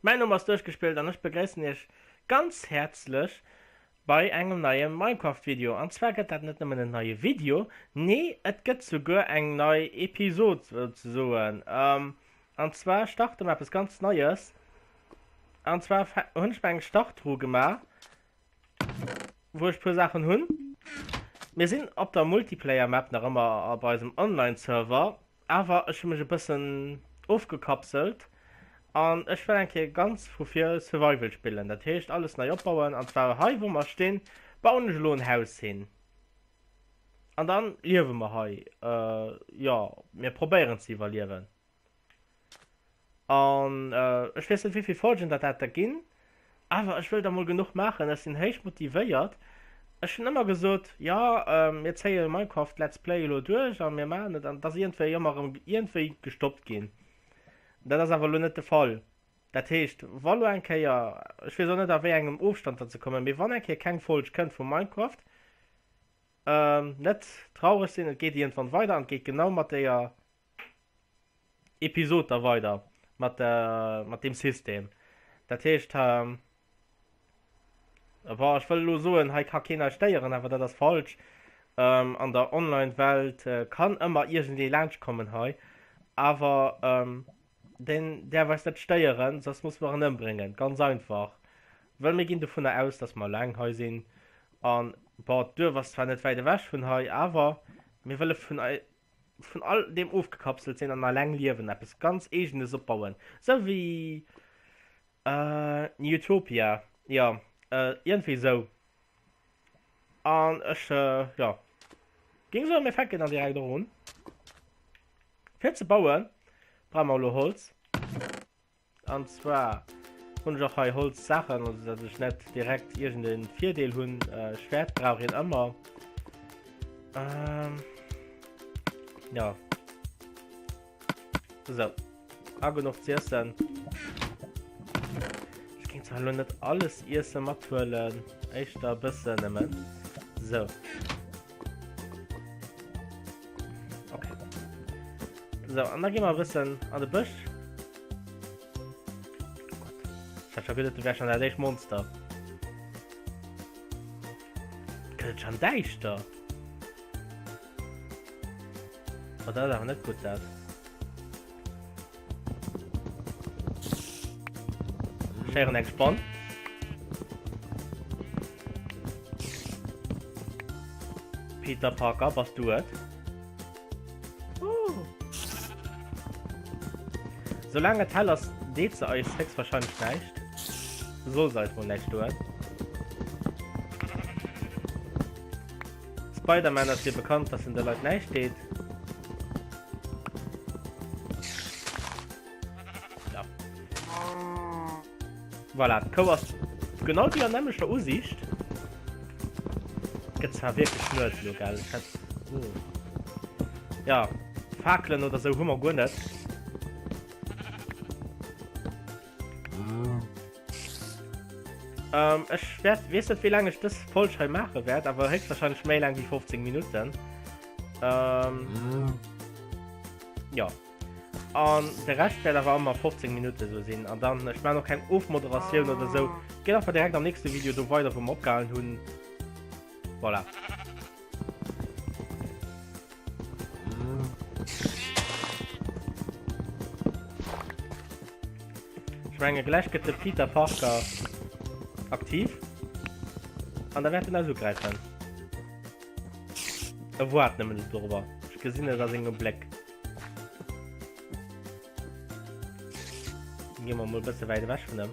Mäin Numm ass Duerchgespillt an ech begréissen iech ganz häerzlech bei engem neie Minecraft Video. An zwar gëtt dat net nëmmen en neie Video, nee et gëtt souguer eng nei Episod souzesoen. An zwar starte mer eppes ganz Neies. An zwar hunn ech mer eng Startruh gemaach, wou ech puer Saachen hunn. Mir sinn op der Multiplayer Map nach ëmmer a bei eisem Online Server, awer ech hu mech e bëssen ofgekapselt an ech wëll eng Kéier ganz vu vir Survival spillen. Dat heescht alles nei opbauen an zwar hei wou mer stinn, bauen ech elo en Haus hin an dann liewe mer hei. Jo, mir probéieren ze iwwerliewen. An ech weess net wéivill Folgen dat dat der ginn, awer ech wëll der mol genuch maachen. Ech sinn héich motivéiert. Ech hunn ëmmer gesot, jo mir zéie Minecraft Let's Play elo duerch a mir maachen et an et ass iergendwéi ëmmer erëm iergendwéi gestoppt ginn. Dat ass awer elo net de Fall. Dat heescht, wa lo eng Kéier, ech weess och net a wéi engem Ofstand dat se kommen, mee wann eng Kéier keng Folg kënnt vu Minecraft, net traureg sinn, et geet iergendwann weider an et geet genau mat deeër Episod da weider mat der mat deem System. Dat heescht, bon, ech wëll elo soen, hei ka keen eis stéieren, awer dat ass falsch. An der Online-Welt kann ëmmer iergendee laanschtkommen hei, awer deen däerf eis net stéieren, soss musse mer en ëmbréngen, ganz einfach. Well mir ginn dovunner aus, dass mer eleng hei sinn an, bon, d'Duerf ass zwar net wäit ewech vun hei, awer mir wëlle vun vun all deem ofgekapselt sinn an alleng liewen, eppes ganz eegenes opbauen, sou wéi Newtopia, jo, iergendwéi sou. An ech, jo, géing soen, mir fänken dann direkt och un. Fir ze bauen, brauche mer elo Holz. An zwar hunn ech och hei Holzsaachen, also datt ech net direkt iergend en Virdeel hunn. Äh, Schwert brauch een ëmmer. Ähm, ja. So. A genuch ze iessen. Ech géing zwar elo net alles Iesse mathuelen, éischter e bëssen nëmmen. So. Okay. So, an da gi mer e bëssen an de Bësch. Oh Gott. Ich hab schon gedacht, du wärst schon das echt Monster. Gëtt et schon däischter? Oh, dat ass awer net gutt, dat. Ech héieren eng Spann. Peter Parker, bass du et? Soulaang et hell ass, deet se eis héchstwahrscheinlech näischt. Soll se eis mol näischt doen. Spider-Man ass jo bekannt, dass en de Leit näischt deet. Ja. Voilà, d'Kou ass genau déi nämmlechter Usiicht. Gëtt zwar wierklech nuets elo, gell? Ech hätt... Oh. Ja, Fakelen oder sou hu mer guer net. Ähm, ech wäert, weess net wéi laang ech dës Folg hei maache wäert, awer héchstwahrscheinlech méi laang wéi 15 Minutten. Ähm, ja. An de Rescht wäert awer ëmmer 15 Minutte sou sinn. An dann, ech maachen och keng Ofmoderatioun oder sou. Geet einfach direkt am nächste Video do weider, wou mer opgehalen hunn. Voilà. Ech menge gläich gëtt de Peter Parker aktiv an da wäert en eis ugräifen. E woart nëmmen dorobber. Ech gesinn et a sengem Bléck. Gi mer mol bësse wäit ewech vun em.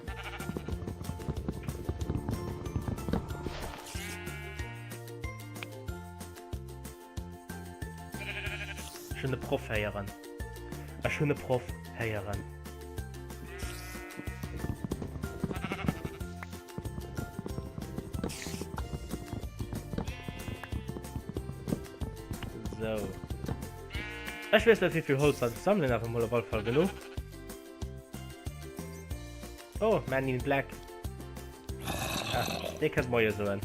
Ech hunn e Proff héieren. Ech hunn e Proff héieren. So. Ech weess net wéivill Holz dat ech sammelen, awer mol op alle Fall genuch. Oh, Man in Black. Ah, dee kënnt Moie soen.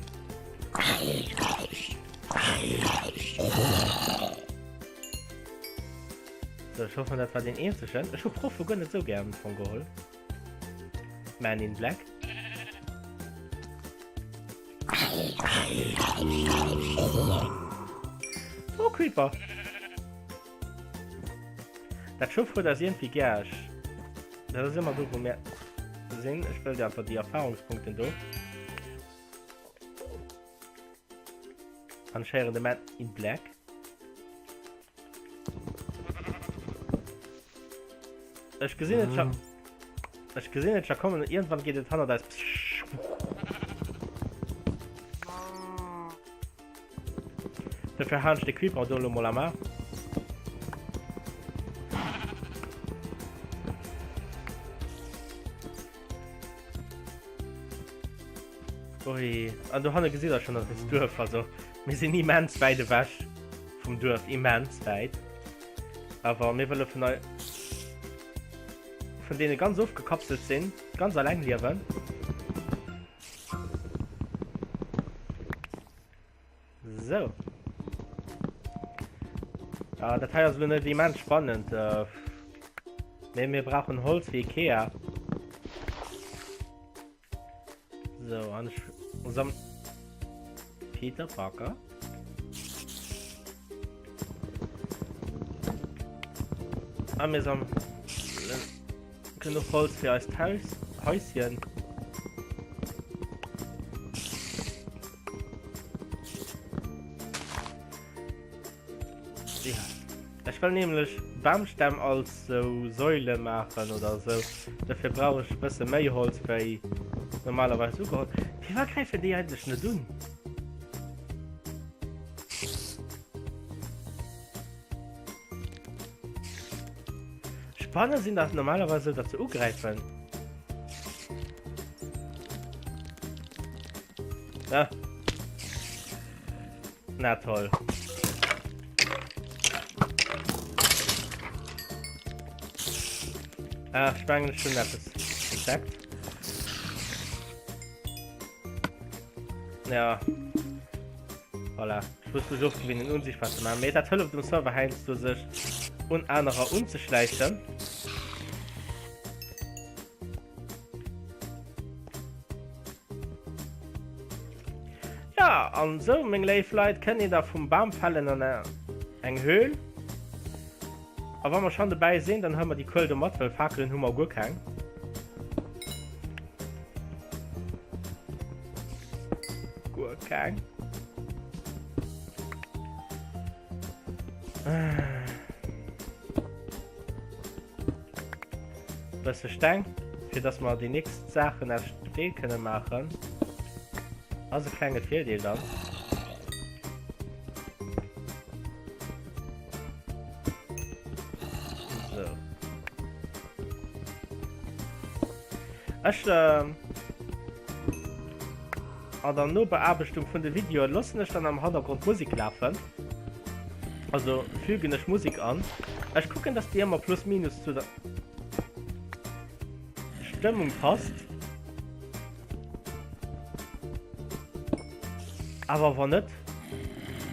So, ech hoffen, dat war den eenzegen. Ech hu Proffe guer net sou gär am Fong geholl. Man in Black. Oh, Creeper! Dat Schof huet eis iergendwéi gär. Ech, dat ass ëmmer do, wou mir sinn. Ech wëll dir einfach déi Erfahrungspunkten do. An ech héieren de Man in Black. Ech gesinn et schon. Ech gesinn et schon kommen. Irgendwann geht et hannert eis. Dafür hauen ich de Creeper do lo mol am A. Ui, an do hanne gesitt der schon dat ist Duerf, also mir sinn immens wäit ewech vum Duerf, immens wäit. Awer mir wëlle vun ei vun deene ganz ofgekapselt sinn, ganz alleng liewen. Sou. Ah, dat hei ass elo net immens spannend. Äh, mee mir brauchen Holz fir Ikea. So, an ech sam Peter Parker. A mir sam genuch Holz fir eist Haus, Häuschen. Ja. Ech wëll nämlech Bamstämm als sou Säule maachen oder sou. Dofir brauch ech e bësse méi Holz wéi normalerweis ugeholl. Firwat gräifen déi eigentlech net un? Spanne sinn dach normalerweis sou, datt se ugräifen. Ah. Na toll. Ah, ech mengen ech hunn eppes entdeckt. Ja. Voilà. Ech muss mech ofgewinnen unsichtbar ze maachen. Mee dat hëlleft dem Server heiansdo sech un anerer unzeschläichen. Ja, an sou, meng léif Leit, kënnt een da vum Bam fällen an eng Höhl. A wa mer schon dobäi sinn, dann huele mer déi Kuel do mat, well Fakelen hu mer guer keng. Guer keng. Bësse Steng, fir dass mer déi nächst Saachen aus Stee kënne maachen. Ass e klenge Virdeel dann. So. Ech äh, an der Nobeaarbechtung vun de Videoen loossen ech dann am Hannergrond Musik lafen. Also fügen ech Musik an. Ech kucken, dass déi ëmmer plus minus zu der Stëmmung passt. Awer wann net,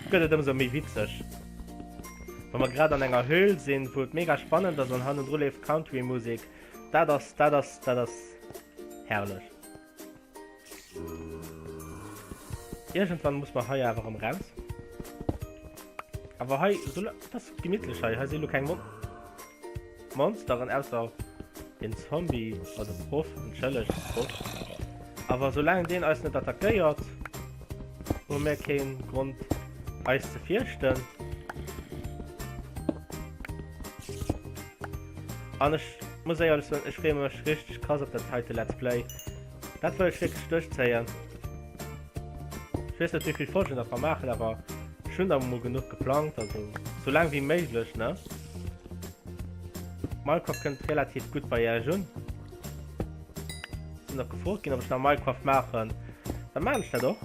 gëtt et ëmsou méi witzeg. Wa mer grad an enger Höhl sinn, wou et mega spannend ass an hannendru leeft Country-Musek, dat ass, dat ass, dat ass herrlech. Iergendwann muss mer hei awer erëm raus. Awer hei, so, dat ass gemittlech hei. Hei si lo keng Mon Monsteren, ausser den Zombie, also Proff, entschëllegt, Proff. Awer soulaang deen eis net attackéiert, hu mir keen Grond eis ze fierchten. An ech muss éierlech soen, ech freeë mech richteg krass op dat heite Let's Play. Dat wëll ech wierklech duerchzéien. Ech weess net wéi vill Folgen dat mer maachen, awer ech hunn der mol genuch geplangt, also sou laang wéi méiglech, ne? Minecraft kënnt relativ gutt bei iech un. Sinn nach gefrot ginn, ob ech nach Minecraft maachen. Da maachen ech dat och.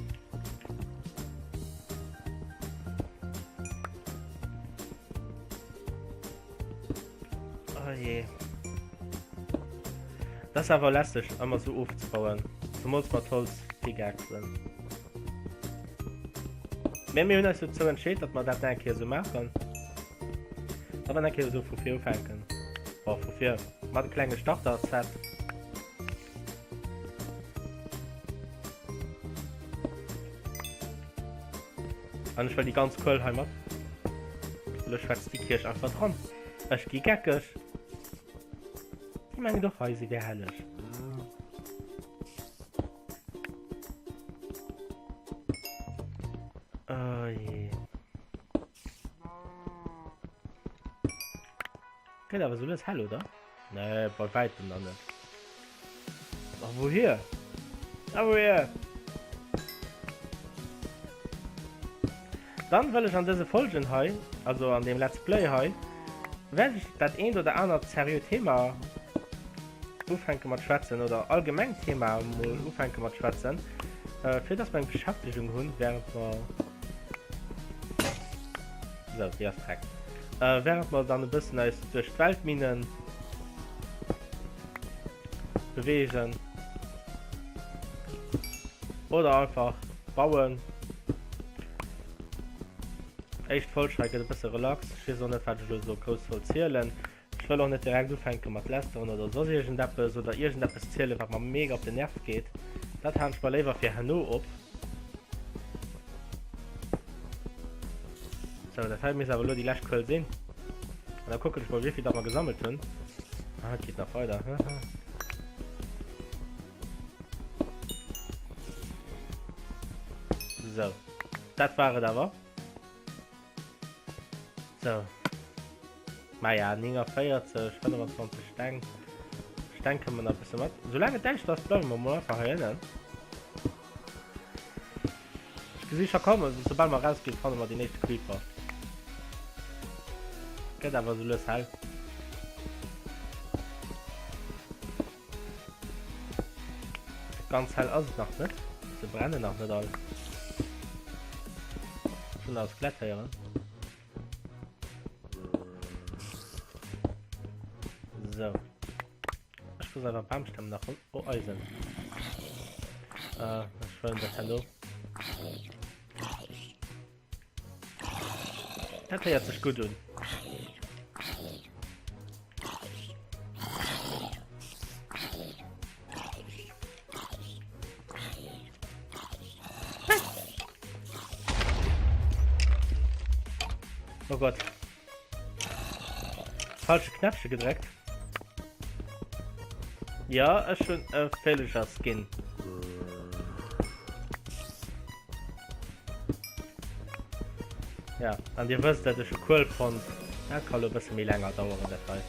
Oh je. Das ist awer lässeg, ëmmer sou ofzebauen. Zemools mat Holz-Pickaxen. Mee mir hunn eis dozou entscheet, datt mer dat eng Kéier sou maachen. Datt mer eng Kéier sou vu vir ufänken. Bon, vu vir. Mat e klenge Starter-Set. An ech wëll déi ganz Kuel hei mat. Lo schwätzt déi Kierch einfach dran. Ech gi geckeg. Déi mengen och hei si wär helleg. Oh je. Gëtt awer sou lues hell, oder? Nee, bei wäitem nach net. A wouhier? A wouhier? Dann wëll ech an dëse Folgen hei, also an deem Let's Play hei, wäert ech dat eent oder anert seriö Thema ufänke mat schwätzen oder allgemeng Thema mol ufänke mat schwätzen, äh, fir dass mer eng Beschäftegung hunn, während mer So, déi ass dreck. Äh, während mer dann e bëssen eis duerch d'Weltminen bewegen. Oder einfach bauen. Éischt Folg hei gëtt e bësse relax. Ech weess och net, wat ech elo esou grouss soll zielen. Ech wëll och net direkt ufänke mat lästeren oder soss iergendeppes oder iergendeppes zielen, wat mer mega op den Nerv geet. Dat halen ech mer léiwer fir herno op. Sou, dat hei misst awer elo déi lescht Kuel sinn. An da kucken ech mol, wéivill dat mer gesammelt hunn. Ah, et geet nach weider. Sou, dat war et awer. Sou. Maja, 49, 25 Steng. Steng kënne mer nach e bësse mat. Soulaang et däischter ass, bleiwe mer mol einfach hei ënnen. Ech gesi scho kommen, soubal mer rausginn, fanne mer deen éischte Creeper. Gëtt awer esou lues hell. Ganz hell ass et nach net. Se brennen nach net all. Schon aus Skelett héieren. So. Ech muss einfach Baumstämme nach holen. Oh, Eisen. Äh, ich wollen das herno. Dat héiert sech gutt un. Oh Gott. Falsche Knäppchen gedreckt. Ja, ech hunn e Villager Skin. Ja, an dir wësst, dat ech hu Kuel fonnt. Dat kann lo e bësse méi länger daueren, dat hei.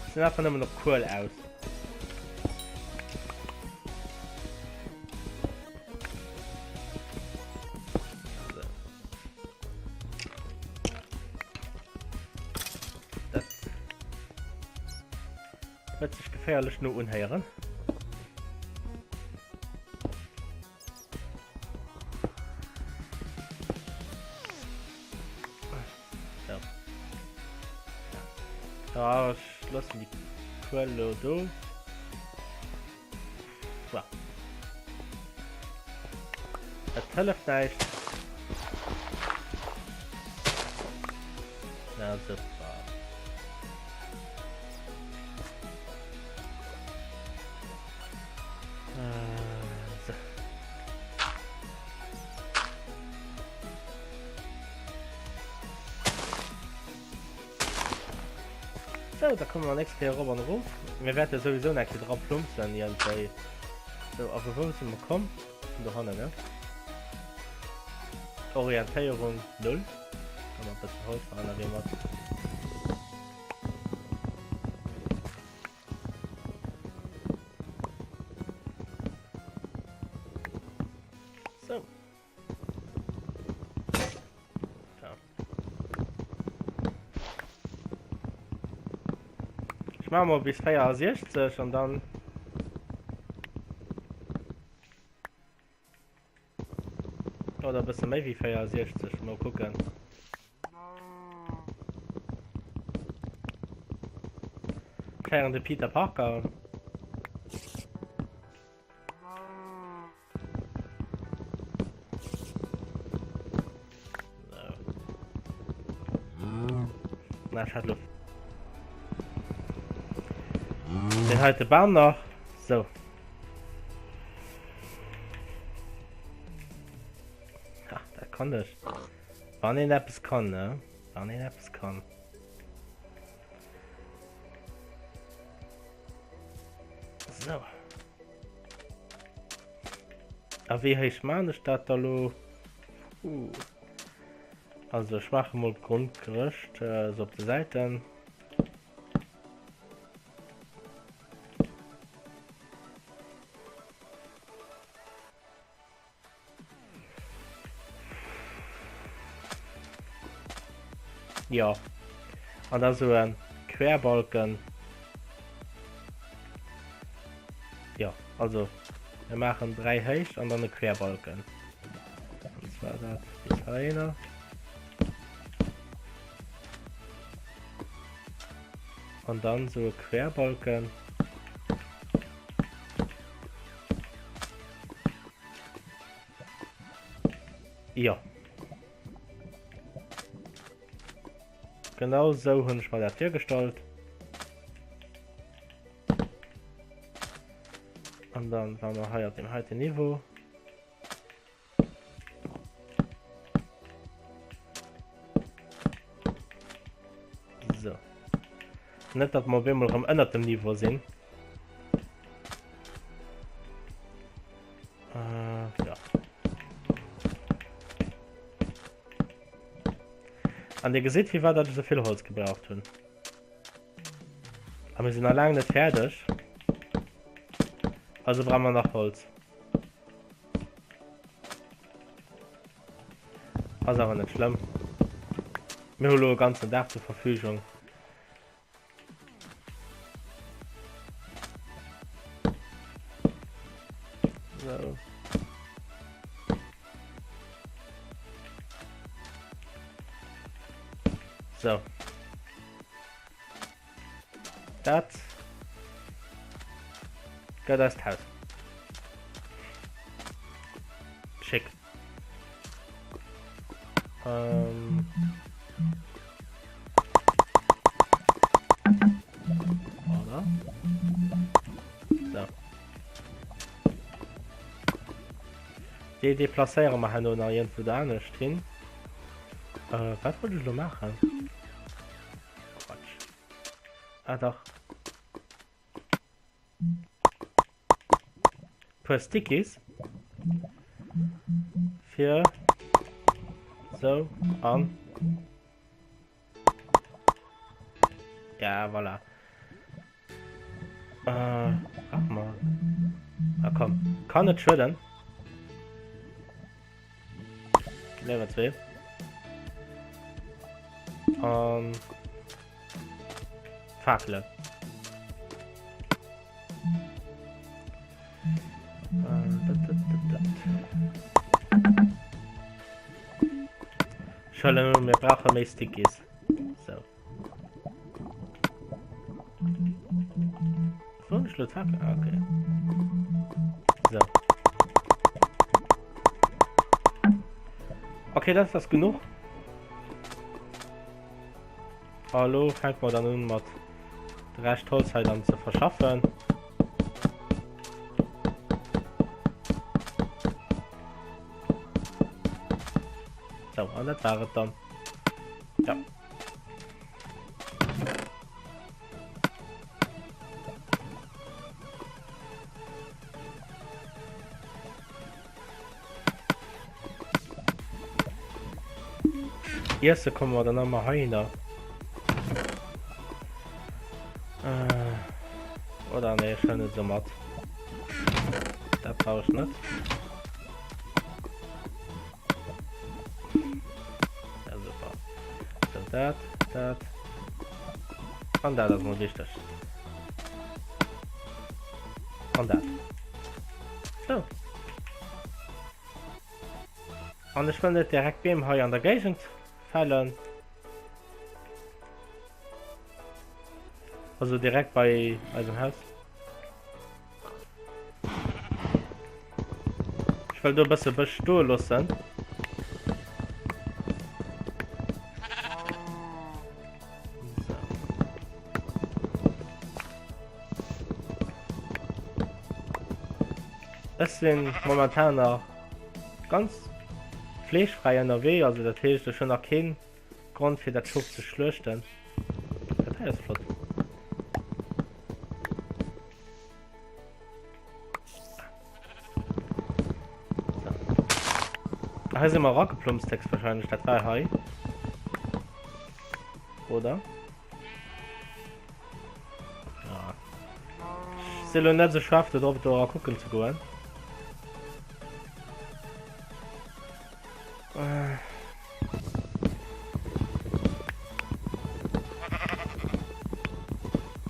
Ech sinn einfach nëmmen op Kuel aus. Dat huet sech geféierlech no unhéieren. So. Ja, ech loossen déi Kuel lo do. So. Et hëlleft näischt. Na super. Äh, so. So, da kommen wir nächste Keer erop an erof. Mir wäerte sowieso nach eng Kéier dra plumpsen iergendwéi. So, a vu wou si mer komm? Vun dohannen, ne? Orientéierung null. Kann man e bëssen Holz nach ënnerwee mat. So. Da. Ich mache mal bis 64 und dann oder e bësse méi wéi 64 mal kucken. Feieren de Peter Parker. Na, ich hatte Den heite Baum nach. So. kann ech. Wann een eppes kann, ne? Wann een eppes kann. So. A wéi héich maan ech dat da lo? Uh. Also ech maache mol d'Grondgerëscht äh, so op de Säiten. Jo. An da sou en Querbalken. Jo, also mir maachen 3 héich an dann e Querbalken. An zwar dat bis heihinner. An dann sou e Querbalken. Jo. Genau sou hunn ech mer dat virgestallt. An dann waren wir hei op dem heiten Niveau. So. Net, datt mer op eemol erëm ënnert dem Niveau sinn. Äh, ja. An Dir gesitt, firwat dat ech esou vill Holz gebraucht hunn. A mir sinn nach laang net fäerdeg. Also brauche mer nach Holz. Ass awer net schlëmm. Mir hu lo e ganzen Dag zur Verfügung. So. So. Dat gëtt eist Haus. Schick. Ähm. Voilà. So. Déi deplacéiere mer herno nach iergendwou anescht hin. Äh, wat wollt ech elo maachen? Quatsch. Ah, dach. Puer Stickies. Fir sou an. Ja, voilà. Äh, ach mal. Ah, komm. Kann net schueden. Level 2. An Fakelen. Schëllen, mir brauche méi Stickies. So. Wo hunn ech lo d'Fakelen? Ah, okay. So. Okay, das ass genuch. A lo fänke mer dann un mat de Rescht Holz hei dann ze verschaffen. So, an dat war et dann. Ja. Iesse komme mer dann ëmmer heihinner. Äh, oder nee, ech huelen et esou mat. Dat brauch ech net. Ja, super. So, dat, dat. An dat ass mol wichteg. An dat. So. An ech wëll net direkt Beem hei an der Géigend fällen. Also direkt bei eisem Haus. Ech wëll do e bësse Bësch stoe loossen. So. Ech sinn momentan nach ganz. Fleeschfräi ënnerwee, also dat heescht ech hunn nach keen Grond fir dat Schof ze schluechten. Dat hei ass flott. So. Ah, hei si mer erageplumst héchstwahrscheinlech, dat war hei. Oder? Ja. Ech si lo net sou scharf do drop do era kucken ze goen.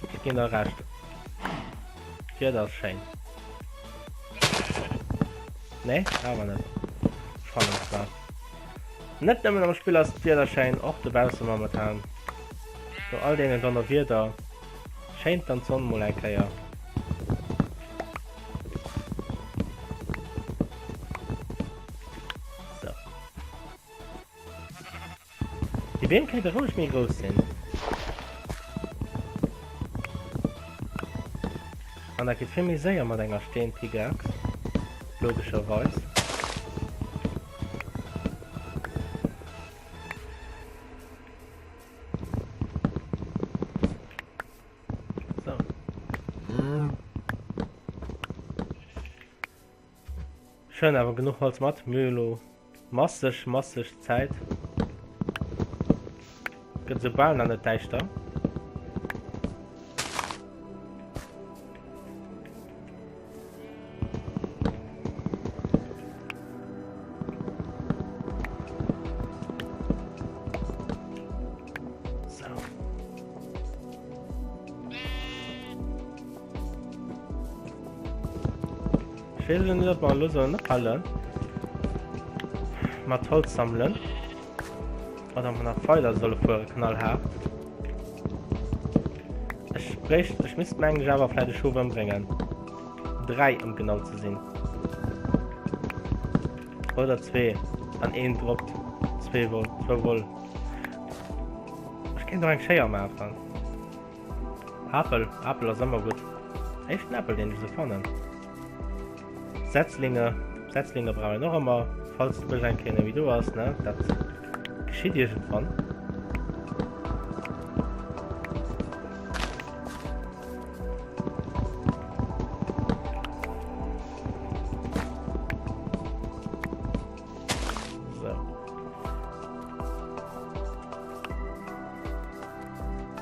Ech ginn der Recht. D'Wieder ass schéin. Nee, awer net. Ech fannen zwar. Net nëmmen am Spill ass d'Wieder schéin, och dobausse momentan. No all deenen Donnerwieder schéint dann d'Sonn mol eng Kéier. So. Déi Beem kéinte roueg méi grouss sinn. An dat geet vill méi séier mat enger Steen-Pickaxe. Logescherweis. So. Ech hunn awer genuch Holz mat. Mir hu lo masseg, masseg Zäit. Gëtt esou bal nach net däischter. So. Ech weess elo net, ob mer elo sollen ophalen mat Holz sammelen oder ob mer nach weider solle fuere knallhaart. Ech bréicht, ech misst mengen ech awer vläicht e Schof ëmbréngen. 3 ëm genau ze sinn. Oder zwee an een droppt zwee Woll, zwou Woll. Ech kéint och eng Schéier maachen. Apel, Apel ass ëmmer gutt. Éischten Apel deen ech esou fannen. Setzlinge, Setzlinge brauch een och ëmmer, falls de Bësch eng Kéier net méi do ass, ne? Dat geschitt iergendwann. So.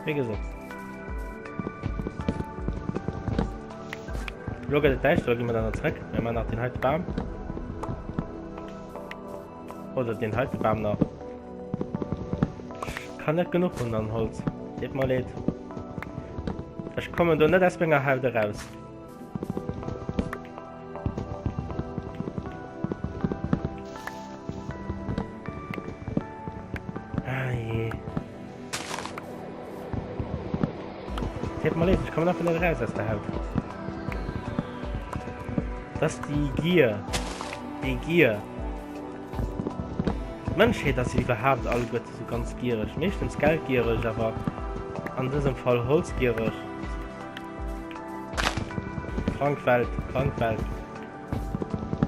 Wéi gesot. Lo gëtt et däischter, lo gi mer dann nach zréck. Mir maachen nach den heite Bam. Oder den heite Bam nach. Ich kann net genuch hunn an Holz. Deet mer leed. Ech kommen do net aus menger Haut eraus. Ah je. Deet mer leed, ech kommen einfach net eraus aus der Haut. Das ist die Gier. Die Gier. D'Mënschheet ass iwwerhaapt alleguerte sou ganz giereg. Meeschtens geldgiereg, awer an dësem Fall holzgiereg. Krank Welt, krank Welt.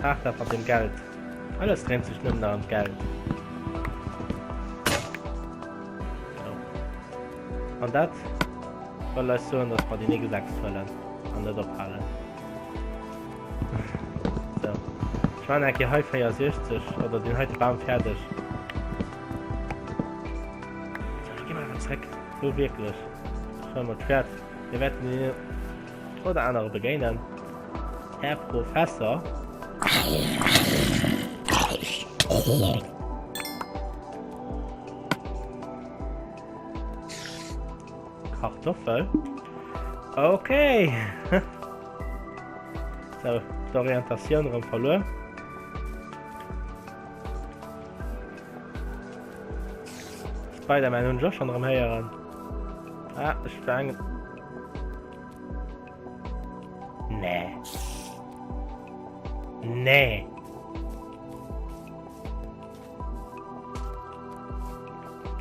Haart dat mat dem Geld. Alles dréint sech nëmmen nach ëm d'Geld. An dat wëll eis soen, dass mer déi nächst Axt huelen an net ophalen. So. Ech maachen eng Kéier hei 64 oder deen heite Bam fäerdeg. So, da gi mer awer zréck. Lo wierklech. Ech huele mol d'Schwäert. Mir wäerten deen oder anere begéinen. Här Professer. Kartoffel. Okay. So, d'Orientatioun erëm verluer. Spider-Man hunn ech och schon erëm héieren. Ah, ech war eng... Nee. Nee.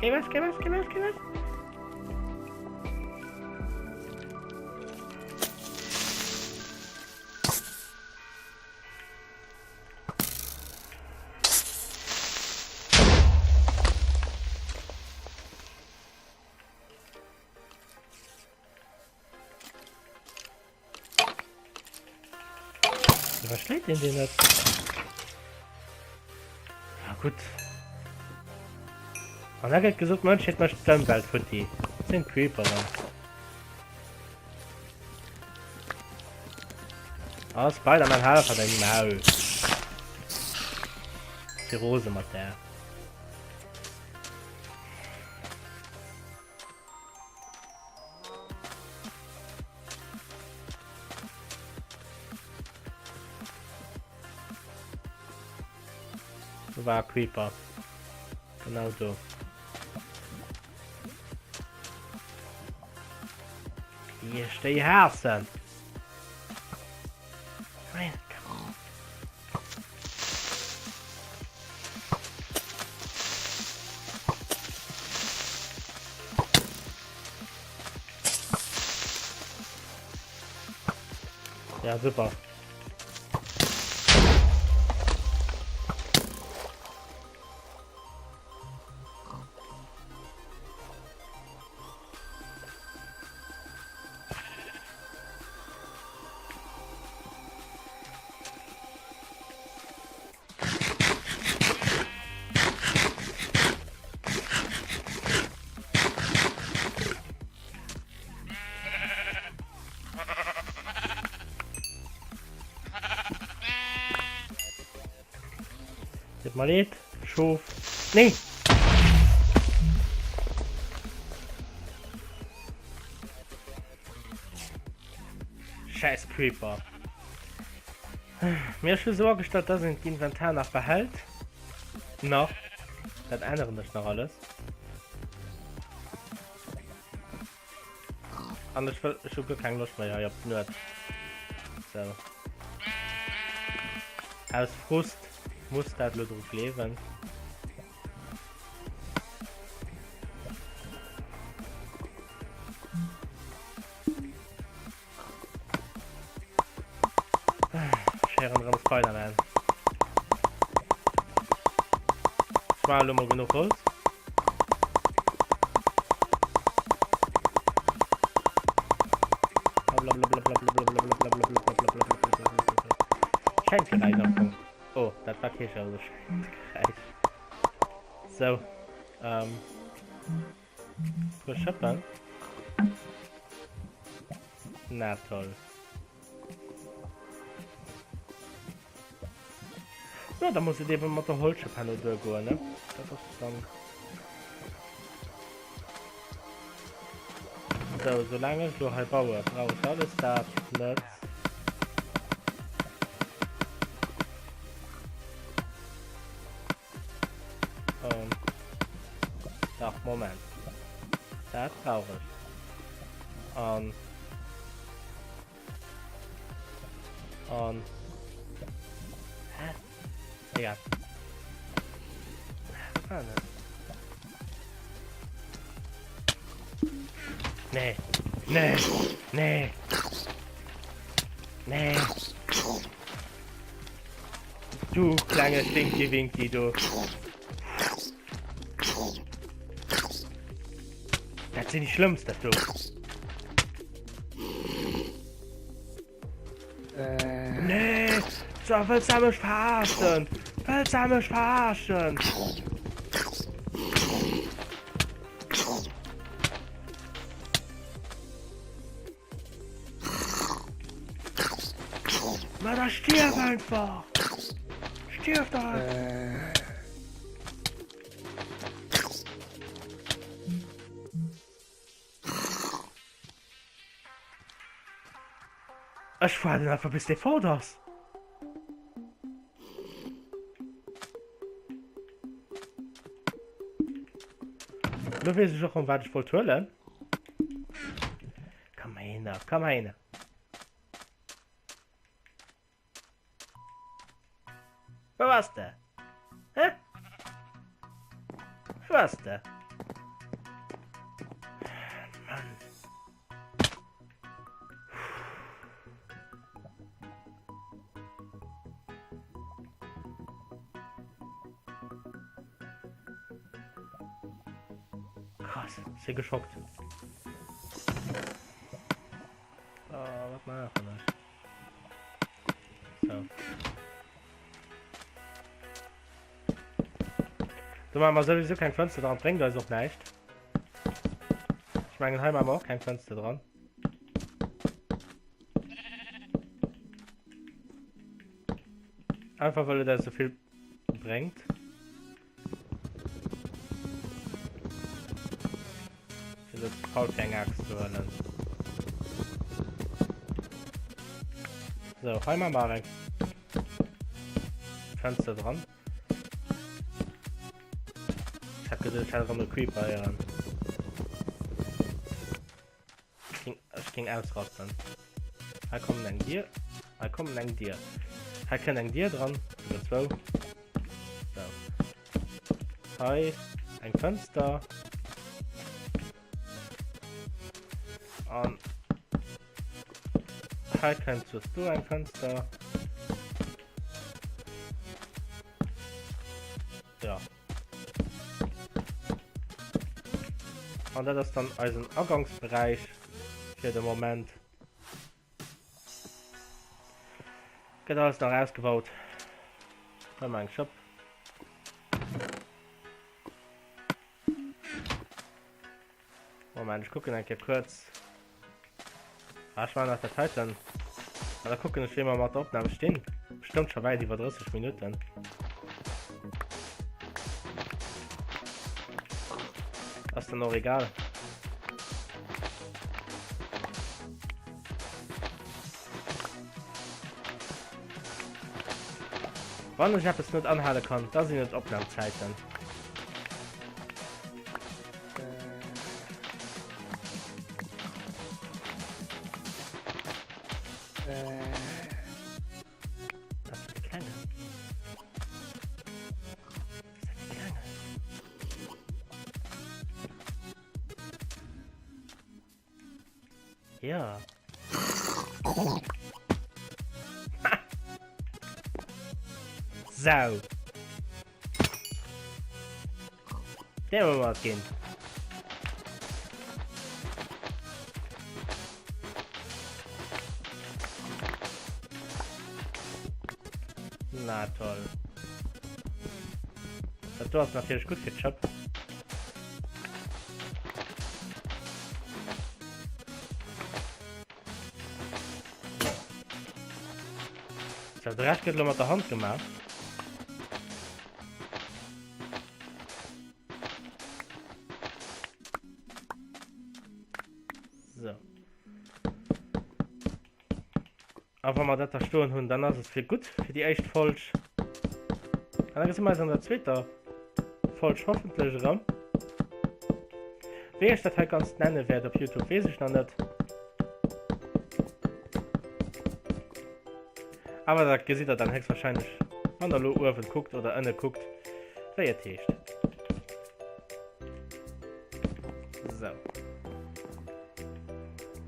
Geh weg, geh weg, geh weg, geh weg. Firwat schléit een deen net? Ja gutt. An da gëtt gesot, d'Mënschheet mécht d'Ëmwelt futti. Dat sinn d'Creeperen. Ah, Spider-Man, hal einfach däin Maul. Si rose mat där. Do war e Creeper. Genau do. Wie ech déi haassen. Nein, komm. Ja, super. Tut mer leed, Schof. Nee! Scheiß Creeper. Mir ech hu sou agestallt, dass een d'Inventar nach behält. Nach. Dat änneren ech nach alles. An ech wëll, ech hu guer keng Loscht méi hei op d'Nuet. So. Aus Frust muss dat lo dru gleewen. Ech héieren erëm Spider-Man. Ech maache lo mol genuch Holz. Schéint Geräisch am Fong. Oh, dat war kee sou schéint Geräisch. Sou, ähm, puer Schëppen. Na toll. Ja, da muss et eben mat der Holzschëpp herno duergoen, ne? Dat ass dann... So, solange ech lo hei baue, brauch ech alles dat net. Ähm, dach, Moment. Dat brauch ech. An... An... Hä? Egal. Was war das? Nee. Nee. Nee. Nee. Du klenge Stinky Winky, du. Dat sinn déi schlëmmst, dat do. Nee, so, wëlls du mech verarschen? Wëlls du mech verarschen? Ma da stierf einfach! Stierf doch! Äh. Ech waarden einfach bis dee fort ass. Lo weess ech och rëm wat ech wollt huelen. Komm mal hin, komm mal hin. Wo warst du? Hä? Wo warst du? Mann. Krass, si geschockt. Oh, wat maachen ech? So. So. Do maache mer souwisou keng Fënster dran, bréngt eis och näischt. Ech mengen hei maache mer och keng Fënster dran. Einfach well et eis esou vill bréngt. Fir elo ze faul fir eng Aaxt ze huelen. So, hei maache mer eng Fenster dran. Ich hab gedacht, ich hätte erëm e Creeper héieren. Ech ging, ech ging ausrasten. Hei kommen eng Dier. Hei kommen eng Dier. Hei kënnt eng Dier dran. Oder zwou. So. Hei eng Fenster. An hei kënnt just do eng Fenster. Ja. An dat ass dann eisen Agangsberäich fir de Moment. Gëtt alles nach ausgebaut. Hei mal eng Schëpp. Moment, ech kucken eng Kéier kuerz. Ah, ech maachen nach dat heiten. Ah, da kucken ech, wéi mer mat der Opnam stinn. Bestëmmt scho wäit iwwer 30 Minutten. Ass dann och egal. Wann ech eppes net anhale kann, da sinn et Opnamzäiten. Das ist der Kleine. Das ist der Kleine. Ja. Sau. Der wollen wir gehen. Na toll. Dat do ass natierlech gutt fir d'Schëpp. So, de Rescht gëtt elo mat der Hand gemaach. So. A wa mer dat da stoen hunn, dann ass et fir gutt fir déi éischt Folg. An da gesi mer eis an der zweeter Folg hoffentlech erëm. Wéi ech dat hei ganz nenne wäert op YouTube, weess ech nach net. Awer dat gesitt der dann héchstwahrscheinlech, wann der elo uewen kuckt oder ënne kuckt, wéi et heescht. So.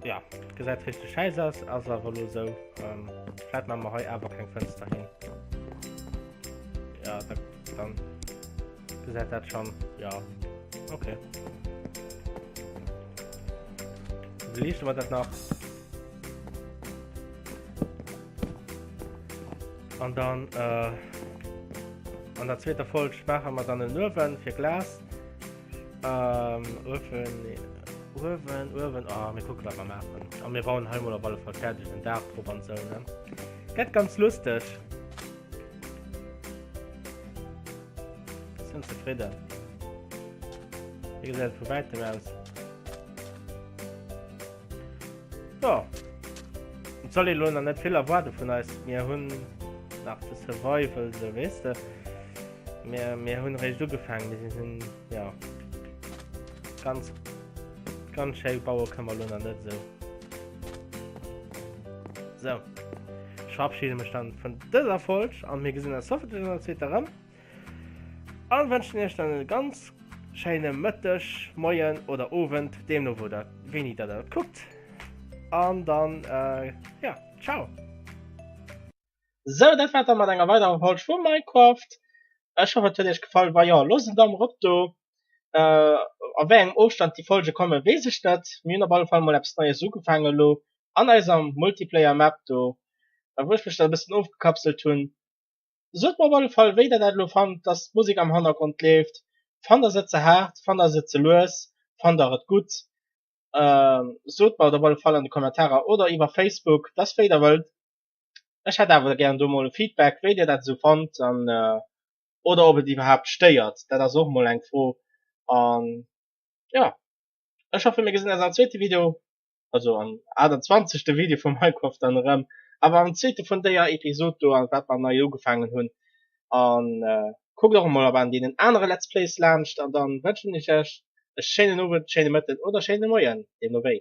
Ja, gesäit richteg schäiss aus, ass awer elo sou. Ähm, vläit maache mer hei awer keng Fënster hin. Ja, da, dann gesäit dat schon, ja, okay. Beliichte mer dat nach. An dann äh, an der zweeter Folg maache mer dann en Uewen fir Glas. Ähm, Uewen, Uewen, Uewen, oh, mir kucken, wat mer maachen. A mir bauen hei mol op alle Fall fäerdeg en Daach drop an sou, ne? Gëtt ganz lusteg. Sinn zefridden. Wéi gesäit et vu wäitem aus? Jo. Et soll ee lo nach net vill erwaarde vun eis. Mir hunn nach de Survival, sou weess de. Mir, mir hunn réischt ugefaangen. Mir sinn, ja, ganz, ganz schéi baue kënne mer lo nach net esou. Sou. Ech verabschiede mech dann vun dëser Folg an mir gesinn eis hoffentlech an der zweeter erëm. An wënschen iech dann e ganz schéine Mëtteg, Moien oder Owend, deemno wou der, wéini der dat kuckt. An dann, äh, ja, ciao! Sou, dat war et dann mat enger weiderer Folg vu Minecraft. Ech hoffen et huet iech gefall. Wa jo, loosst en Daumen erop do. Äh, a wéi engem Ofstand déi Folge kommen, weess ech net. Mir hunn op alle Fall mol eppes Neies ugefaangen elo an eiser Multiplayer Map do. A wou ech mech da e bëssen ofgekapselt hunn. Sot mer op alle Fall wéi der dat elo fannt, dass d'Musek am Hannergrond leeft. Fannt der se ze haart? Fannt der se ze lues? Fannt der et gutt? Sot mer et op alle Fall an de Kommentarer oder iwwer Facebook, dass wéi der wëllt. Ech hätt awer gären do mol e Feedback wéi dir dat esou fannt an oder ob et iwwerhaapt stéiert, dat ass och mol eng Fro. An jo, ech hoffen mir gesinn eis am zweete Video, also am 28. Video vu Minecraft dann erëm, awer am zweete vun déier Episod do an wat mer nei ugefaangen hunn. An kuckt och emol op an deenen anere Let's Plays laanscht an dann wënschen ech iech e schéinen Owend, schéine Mëtten oder schéine Moien, deemno wéi.